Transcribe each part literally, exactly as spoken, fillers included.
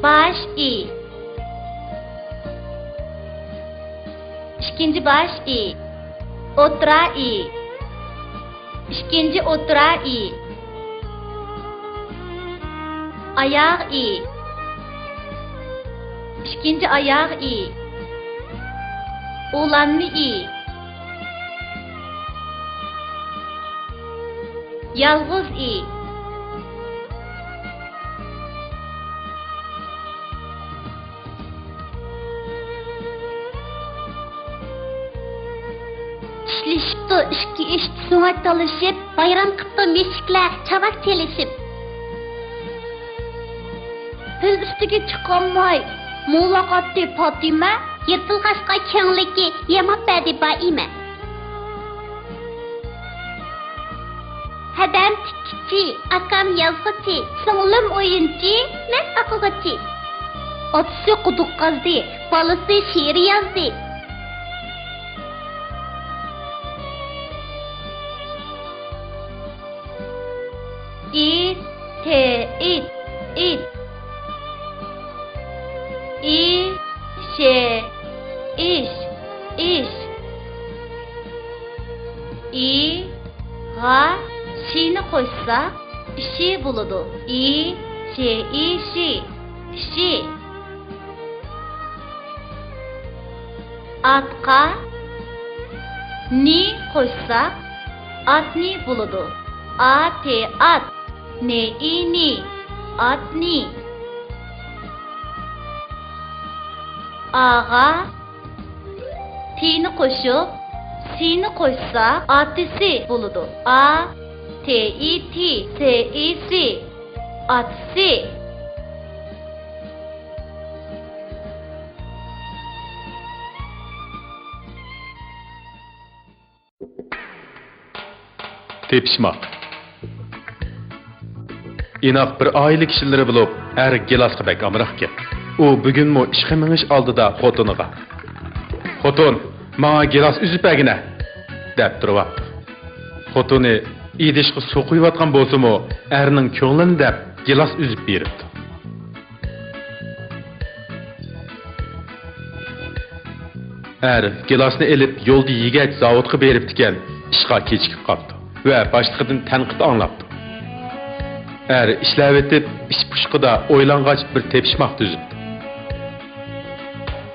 باش ئى. ئىككىنچى باش ئى. ئوتتۇرا ئى. ئىككىنچى ئوتتۇرا ئى. ئاياغ ئى. ئىككىنچى ئاياغ ئى. ئۇلانما ئى. يالغۇز ئى. چىشلىشىپتۇ ئىككى ئىش، سۆڭەك تالىشىپ، بايرام قىپتۇ مۈشۈكلەر چاۋاك چېلىشىپ. پىل ئۈستىگە چىقالماي، مولاقاتتى پاتىمە. يىرتىلغاچقا كەڭلىكى ياماپ بەردى بائىمە. ھەدەم تىككۈچى، ئاكام يازغۇچى، سىڭلىم ئويۇنچى، مەن ئوقۇغۇچى. ئاتىسى قۇدۇق قازدى، بالىسى شېئىر يازدى. ئى، تې، ئىت، ئىت. ئى، شې، ئىش، ئىش. ئى، غا، شىنى قوشساق، ئىشى بولىدۇ. ئى، شې، ئى، شى، ئىشى. ئاتقا نى قوشساق، ئاتنى بولىدۇ. ئا، تې، ئات. نې، ئى، نى. ئاتنى. ئاغا تىنى قوشۇپ، سىنى قوشساق، ئاتىسى بولىدۇ. ئا، تې، ئى، تى، سې، ئى، سى. ئاتىسى. تېپىشماق. ئىناق بىر ئائىلە كىشىلىرى بولۇپ، ئەر گىلاسقا بەك ئامراقكەن. ئۇ بۈگۈنمۇ ئىشقا مېڭىش ئالدىدا خوتۇنىغا، «خوتۇن، ماڭا گىلاس ئۈزۈپ بەرگىنە!» دەپ تۇرۇۋاپتۇ. خوتۇنى ئىدىشقا سۇ قۇيۇۋاتقان بولسىمۇ، ئەرنىڭ كۆڭلىنى دەپ گىلاس ئۈزۈپ بېرىپتۇ. ئەر گىلاسنى ئېلىپ يولدا يېگەچ زاۋۇتقا بېرىپتىكەن، ئىشقا كېچىكىپ قاپتۇ ۋە باشلىقىدىن تەنقىد ئاڭلاپتۇ. ئەر ئىشلەۋېتىپ، ئىش پۇشقىدا ئويلانغاچ بىر تېپىشماق تۈزۈپتۇ.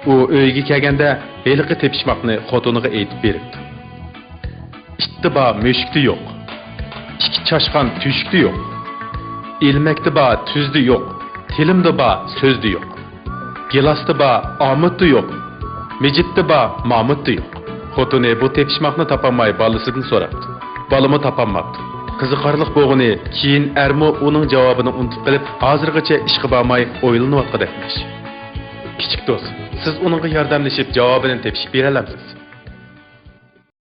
ئۇ ئۆيىگە كەلگەندە ھېلىقى تېپىشماقنى خوتۇنىغا ئېيتىپ بېرىپتۇ. ئىتتا بار، مۈشۈكتە يوق. ئىككى چاشقان تۆشۈكتە يوق. ئىلمەكتە بار، تۈزدە يوق. تىلىمدا بار، سۆزدە يوق. گىلاستا بار، ئامۇتتا يوق. مىجىتتا بار، مامۇتتا يوق. خوتۇنى بۇ تېپىشماقنى تاپالماي بالىسىدىن سوراپتۇ. بالىمۇ تاپالماپتۇ. قىزىقارلىق بولغىنى، كېيىن ئەرمۇ ئۇنىڭ جاۋابىنى ئۇنتۇپ قېلىپ، ھازىرغىچە ئىشقا بارماي ئويلىنىۋاتقۇدەكمىش. كىچىك دوست، سىز ئۇنىڭغا ياردەملىشىپ جاۋابىنى تېپىشىپ بېرەلەمسىز؟